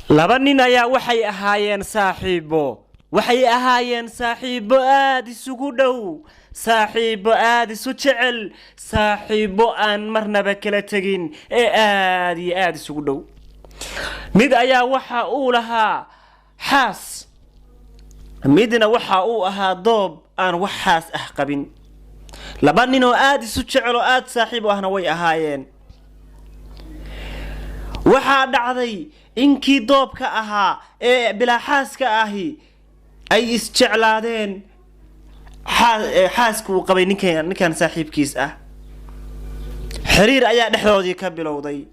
Laba nin ayaa waxay ahaayeen saaxiibo. Waxay ahaayeen saaxiibo aada isugu dhow, saaxiibo aada isu jecel, saaxiibo aan marnaba kala tegin ee aada iyo aada isugu dhow. Mid ayaa waxa uu lahaa xaas, midna waxa uu ahaa doob aan wax xaas ah qabin. Laba nin oo aada isu jecel oo aada saaxiib u ahna way ahaayeen. Waxaa dhacday inkii doobka ahaa ee bilaaxaaska ahi ay isjeclaadeen xaaska uu qabay ninkan saaxiibkiis ah. Xiriir ayaa dhexdoodii ka bilowday.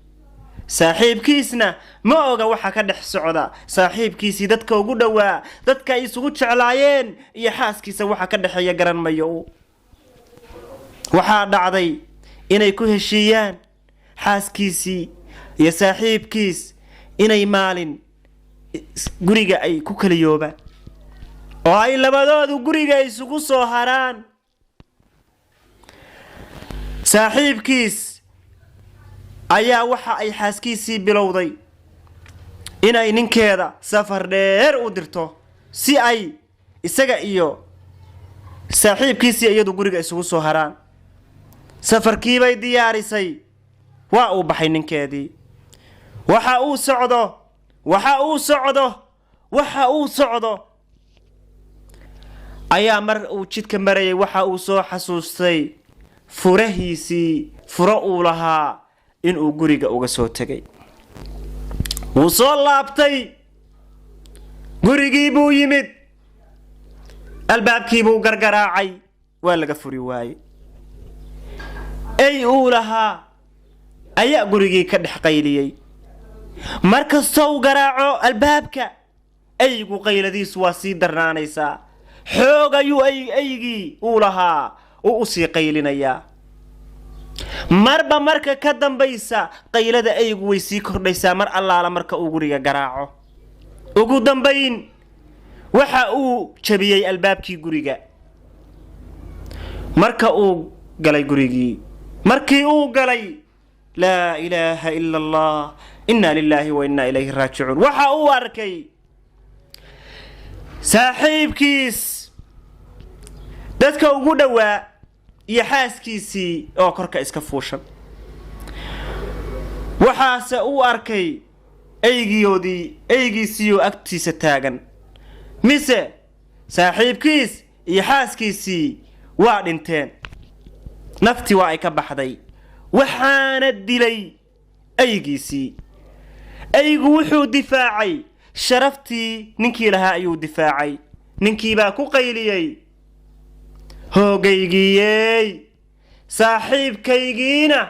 Saaxiibkiisna ma oga waxa ka dhex socda saaxiibkiisii dadka ugu dhowaa, dadka ay isugu jeclaayeen iyo xaaskiisa waxa ka dhexeeya garan mayo. Waxaa dhacday inay ku heshiiyaan xaaskiisii iyo saaxiibkiis inay maalin guriga ay ku kaliyoobaan oo ay labadoodu guriga isugu soo haraan. Saaxiibkiis ayaa waxa ay xaaskiisii bilowday inay ninkeeda safar dheer u dirto si ay isaga iyo saaxiibkiisii iyadu guriga isugu soo haraan. Safarkiibay diyaarisay. Waa uu baxay ninkeedii. Waxa uu socdo, waxa uu socdo, waxa uu socdo ayaa mar uu jidka marayay waxa uu soo xasuustay furahiisii, furo uu lahaa inuu guriga uga soo tegay. Wuu soo laabtay, gurigii buu yimid, albaabkii buu gargaraacay, waa laga furi waayey. Ey uu lahaa ayaa gurigii ka dhex qayliyey. Mar kastoo uu garaaco albaabka, eygu qayladiisu waa sii darnaanaysaa. Xoog ayuu eygii uu lahaa uu usii qaylinayaa. Marba marka ka dambaysa qaylada eygu way sii kordhaysaa mar allaala marka uu guriga garaaco. Ugu dambayn waxa uu jabiyey albaabkii guriga. Marka uu galay gurigii, markii uu galay, laa ilaaha ila Allah, inna lilaahi wa inna ilayhi raajicuun, waxa uu arkay saaxiibkiis dadka ugu dhowaa iyo xaaskiisii oo korka iska fuushan. Waxaase uu arkay eygiyoodii, eygiisiioo agtiisa taagan. Mise saaxiibkiis iyo xaaskiisii waa dhinteen, naftii waa ay ka baxday, waxaana dilay eygiisii. Eygu wuxuu difaacay sharaftii ninkii lahaa ayuu difaacay. Ninkiibaa ku qayliyey: "Hoogaygiiyey, saaxiibkaygiina,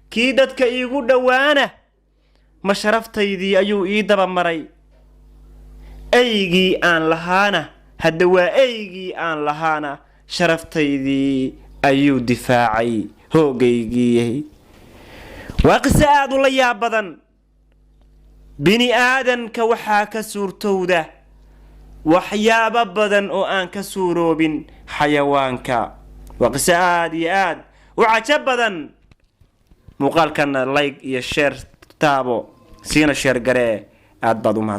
kii dadka iigu dhowaana, ma sharaftaydii ayuu ii daba maray? Eygii aan lahaana, hadda waa eygii aan lahaana, sharaftaydii ayuu difaacay. Hoogaygiiyey." Waa qiso aada u la yaab badan. Bini aadanka waxaa ka suurtowda waxyaabo badan oo aan ka suuroobin xayawaanka. Waa qiso aada iyo aad u cajo badan. Muuqaalkana like iyo share taabo, siina share garee. Aad baad u mahad.